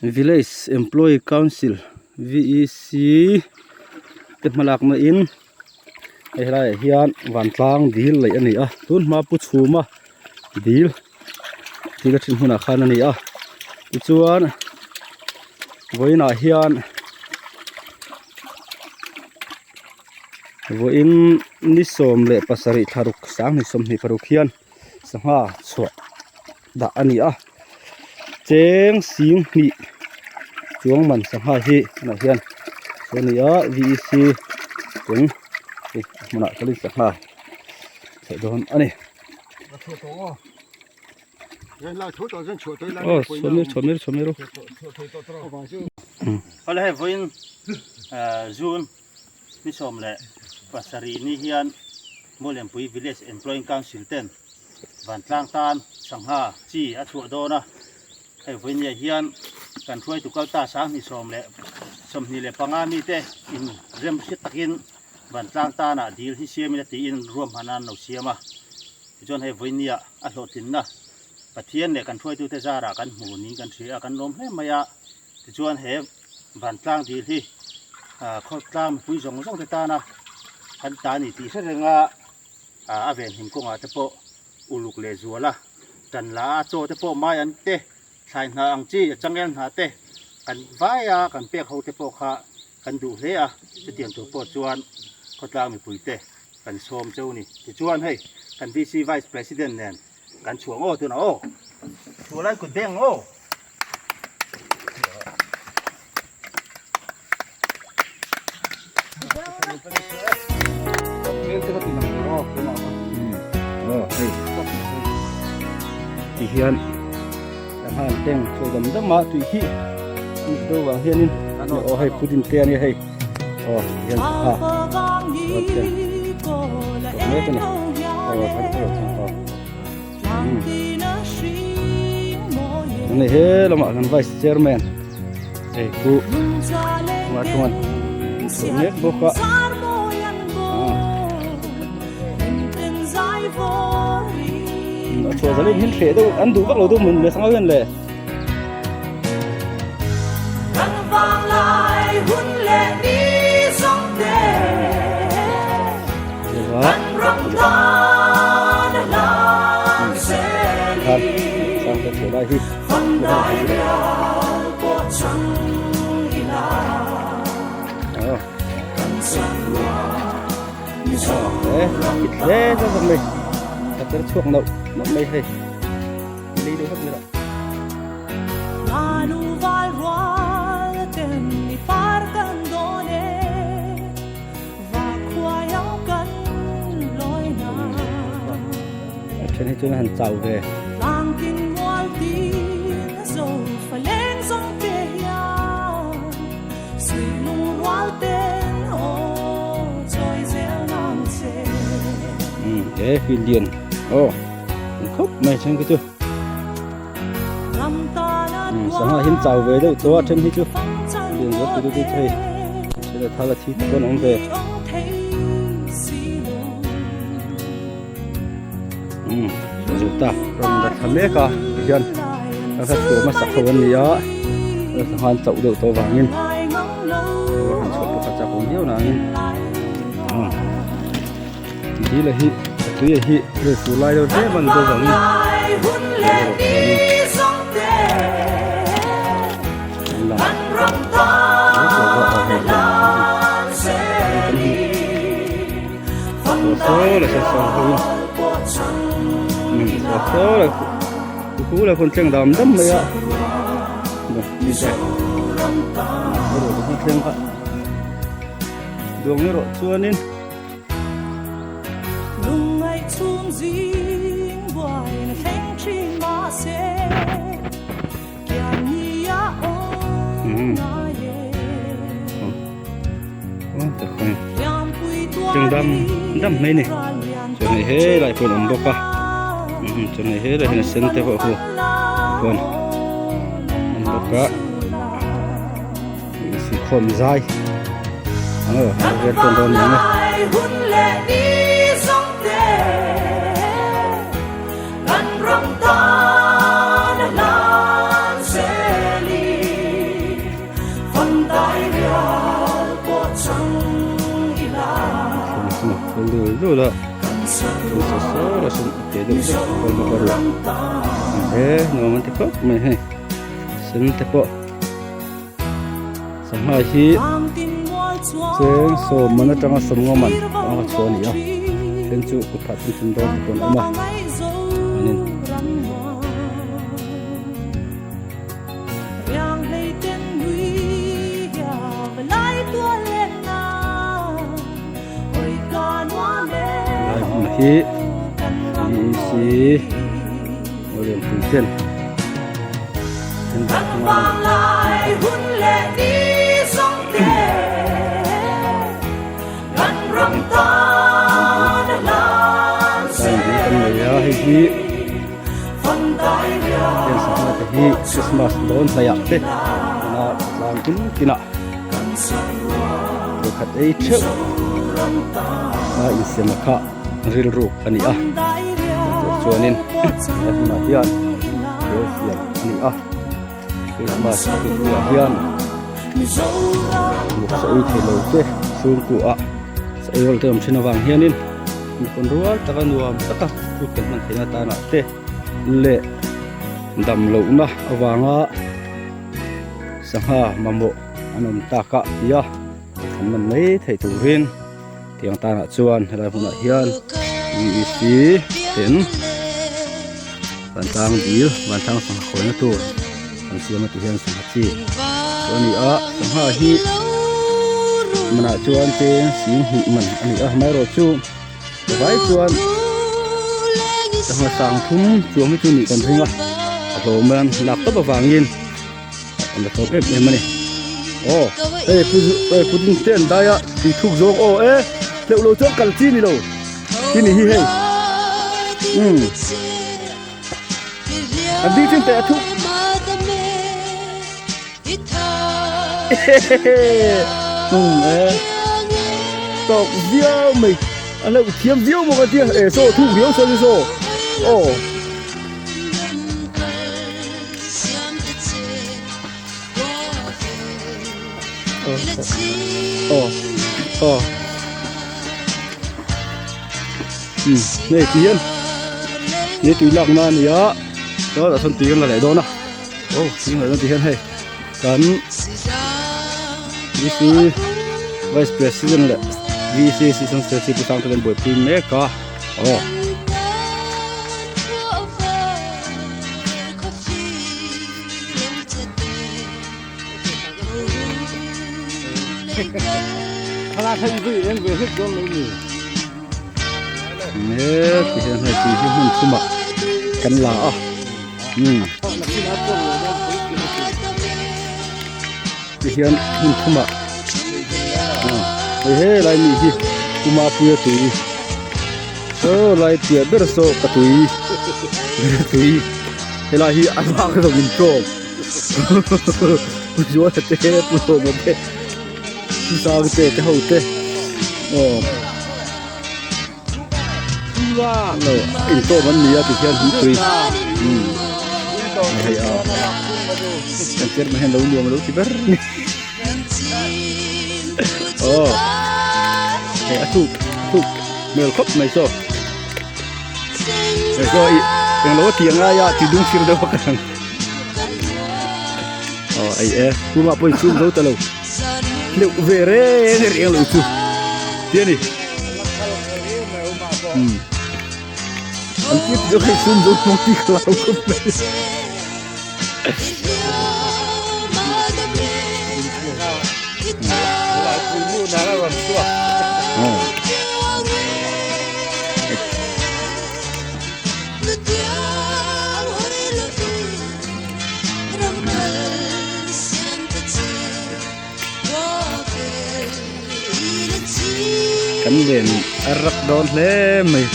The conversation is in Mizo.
Village Employee Council V E C te hmalakna in hei helaiah hian vantlang dil laih a ni a tun hma pu chhuma dil dil a thin hmunah khan a ni a tichuan vawiinah hian vawiin ni 17 thla ruk sanghnih 26 hian sangha chhuah dah a ni a cheng sing hnih chuang man sangha hi tunah hian a ni a V E C eng hei a hmunah kalin sangha chhuah dawn a ni. Aw chhuah mek chhuah mek chhuah mek rawh. Awle hei vawiin June ni 17 ni hian Muallianpui Village Employing Council ten vantlang tan sangha chi a chhuah dawn a, hei vawinia hian kan hruaitu kal ta sanghnih sawm leh 25 mite in rem hriat takin vantlang tanah dil hi siamin a tiin ruahman an lo siam a, tichuan hei vawinia a hlawhtlinna Pathian leh kan hruaitute zarah kan hmu niin kan hria a, kan lawm hle mai a, tichuan he vantlang dil hi khawtlang mipui zawng zawng te tana kan ta a ni tih hre reng a. A venhim kawngah te pawh uluk leh zual a, tan la a chaw te pawh mai an te, thlai hna ang chi a changel hna te kan vai a, kan pek ho te pawh kha kan duh hle a, chutiang tur pawh chuan khawtlang mipui te kan sawm cheu ni. Tichuan hei kan VC Vice President nen kan chhuah ngaw tunah aw, chhuah lai kut beng aw. Ti hian sangha an teng chho dam dam a tui hi ni do vang hianin aw hei pudding te a nia hei aw ti hian sangha an teng chho mek a ni aw aw. Ani he lamah kan vice chairman hei chu tunah chuan chhuah mek bawk a a chhuah zalin hin hreh deuh an duh vak lo deuh mun le sangau hian le. Chhuak nauh nauh mai hei lei deuh hlek mai rawh. A then hi chuan a han chau ve. He field lian aw ang khawp mai then khi chu sangha hi an chau ve deuh tawh a then hi chu lian zawk tu tu hei thil a thal a thi te pawh an awm ve umm zo ta rawn la thla mek a tihian a kha chhuah hmasak ho an ni a sangha an chauh deuh tawh avangin han chhuah pawh kha chak awm viau nangin Dil a hi a tui a hi hei fur lai deuh tlem a ni deuh vangin thleng dam dam mai a duang erawh chuanin Cheng dam dam mai ni chuan hei helai pawh an awm bawk a chuan hei helai hian a sen te pawh khu chuan awm bawk a insuihkhawm zai aw a vel tawn dawn ni ang e. dul dul a chuan saw saw a sawn a te deuh deuh a kal bawk a ruah he nuam an ti khawp mai hei sen te pawh sangha hi cheng sawm man atanga sawmnga man anga chhuah a ni a then chu kut phah thum thum dawn te pawh an awm a chuanin. Lai hmun hi VEC Muallianpui ten an dah thung a Line ding kan nei a hei hi. Heng sangha te hi Christmas dawn hnaih ah te tuna tlang tin tin ah vawikhat ei theuh a insiam a kha rilruk a ni a chutiang chuanin he hmunah hian thil siam a ni a Christmas thutpuiah hian vawksa ei theilo te chhungkua ah sa ei rual te awm thin avang hianin Mipawn rual taka nuam taka kut kan hman theihna tanah te leh dam lohna avanga sangha mamawh an awm tak a tia an man mai theih turin tiang tanah chuan helai hmunah hian VEC ten vantlang dil vantlang sangha khawina tur an siam a ti hian sangha chi chu a ni a sangha hi manah chuan cheng sing hnih man a ni a amaherawhchu vai chuan sangha sang thum chuang hi chu nih kan ring a a hlawm an lak tawp avangin an la hlawm em em a ni aw hei pu hei pu ding te an dai a tui thuk zawng aw e hleuh lo chuan kal chi ni lo chi ni hi hei umm an ding chin teh a thuk umm e tawk viau mai a hleuh thiam viau bawk a tia e saw thuk viau saw chu saw aw. Aw aw umm hei ti hian he tui lak na a ni a chuan ah sawn tui an la leh dawn a aw tui an la leh dawn ti hian hei kan VC vice president leh VC assistant secretary pu Sangte an buaipui mek a aw. Nge ti hian hei tui hi hmun thumah kan la a umm ti hian hmun thumah hei helai mi hi Pumapuia tui saw lai piah ber saw ka tui tui helai hi a bak lo in tlawm. Pu Zuala te Pu Sawma te Pu Sang te te ho te aw lo intawm an ni a ti hian an tui umm hei a kan chairman hian lo nuam alo ti ber a ni aw hei a thuk thuk hmel khawp mai saw. Hei saw ih englo a tih angai a tih dung sir deuh a ka ang aw ei e tumah pawhin chhum zo ta lo hleuh ve reng reng lo chu ti a ni umm an tir ti zawk hei chhum zo hmang tih ka lau khawp mai. Kan len a rak dawn hle mai.